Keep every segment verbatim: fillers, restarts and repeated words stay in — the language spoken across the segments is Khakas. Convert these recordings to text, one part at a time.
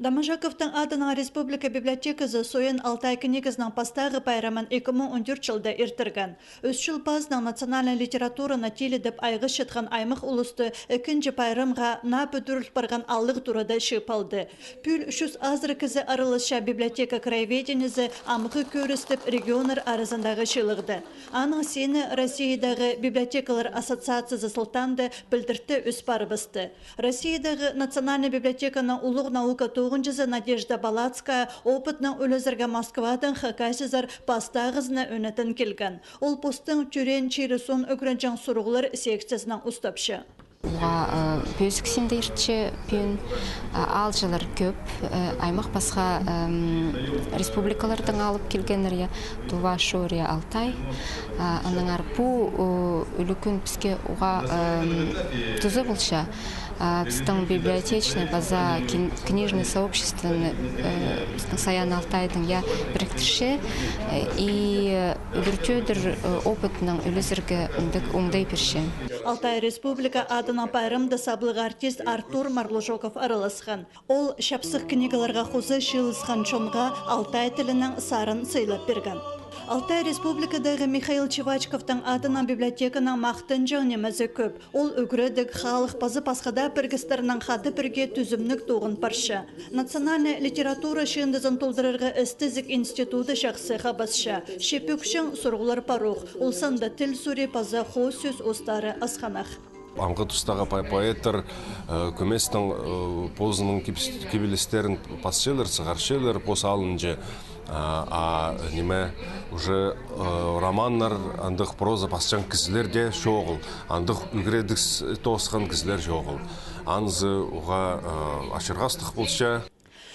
Доможаковтың адынаң республика библиотеказы Сойын Алтай книгазының пастағы пайрамын ікі муң он тӧрт чылда иртірген. Ӱс чыл пазынаң национальнай литератураны тилідеп айғасчатхан аймах улусты ікінҷі пайрамға наа пӱдіріл парған алығ турада чыып алды. Пӱӱл чӱс азыра кізі араласча библиотека краеведениезі амғы кӧрістеп регионнар аразындағы чыылығда. Аның сині Россиядағы библиотекалар ассоциациязы сылтаанда пілдіртті ӧс парыбысты. Россиядағы национальнай библиотеканың улуғ наука тоғынҷызы Надежда Балацкая опытнаң ӱлезерге Москвадаң хакасизар пастағызына ӧнетін килген. Ол постың тӧреен чирі соон ӱгренҷең сурығлар секциязынаң устапча. Уғаа, э, пӧзік синде иртче пӱӱн, а, аалҷылар кӧп, э, аймах пасха, эм, республикалардаң алып килгеннер, я, Тува, Шория, Алтай. А, аннаңар пу, о, ӱлӱкӱн піске уғаа, эм, туза полча. А, пістің библиотечный паза кин-, книжный сообществоны, э, пістің Саян Алтайдың, я, піріктірче, э, и, э, ӱгретчедір, э, опытынаң ӱлезерге мындағ оңдай пирче. Алтай Республика адынаң пайрамда саблығ артист Артур Марлужоков араласхан. Ол чапсых книгаларға хоза чыылысхан чонға алтай тілінің сарын сыйлап пирген. Алтай Республикадағы Михаил Чевачковтың адынаң библиотеканың махтанҷаң нимезі кӧп. Ол ӱгредіг, халых паза пасха даа пірігістернең хада пірге тӱзімніг тоғын парча. Национальнай литература чыындызын толдырарға істезіг институты чахсы хабасча. Че пӧкчең сурығлар парох, ол санда тіл сури паза хоос сӧс устары асхынах. Амғы тустағы по-, поэттер, э, кӧместең, э, позының кибіс-, кибелістерін пасчалар, сығарчалар пос алынҷа. А, а, ниме, уже, э, романнар, андағ проза пасчаң кізілер дее чоғыл, андағ ӱгредіг с-, тоосхан кізілер чоғыл. Анзы уғаа, э, ачырғастығ полча.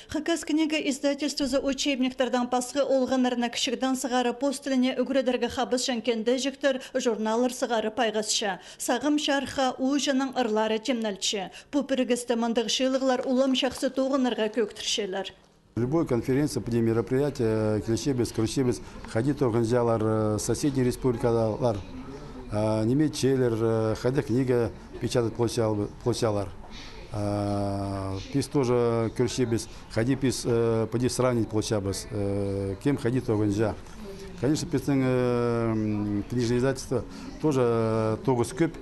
Хакас книга издательствозы учебниктердең пасха олғаннарны кічігдең сығара пос тіліне ӱгредерге хабысчаң кенде-, чиктер, журналлар сығара пайғасча. Сағам чарыхха ууҷаның ырлары тимнелче. Пу пірігісте мындағ чыылығлар улам чахсы тоғынарға кӧӧктірчелер. Любой конференция, пу даа мероприятие, килчебіс, кӧрчебіс, хайди тоғынҷалар, э, соседний республикалар, э, ниме итчелер, э, хайда книга печатать полчал-, полчалар. Э, піс тоже кӧрчебіс, хайди піс, э, пу даа сравнить полчабыс, э, кем хайди тоғынҷа. Конечно, пістің, э, м, книжный издательство тоже, э, тоғыс кӧп.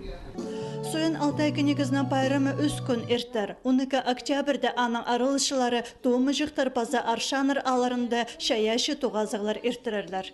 Сойын Алтай книгазының пайрамы ӱс кӱн иртер. Он ікі октябрьде аның араласчылары Томыҷыхтар паза Аршаннар аалларында чайаачы тоғазығлар иртірерлер.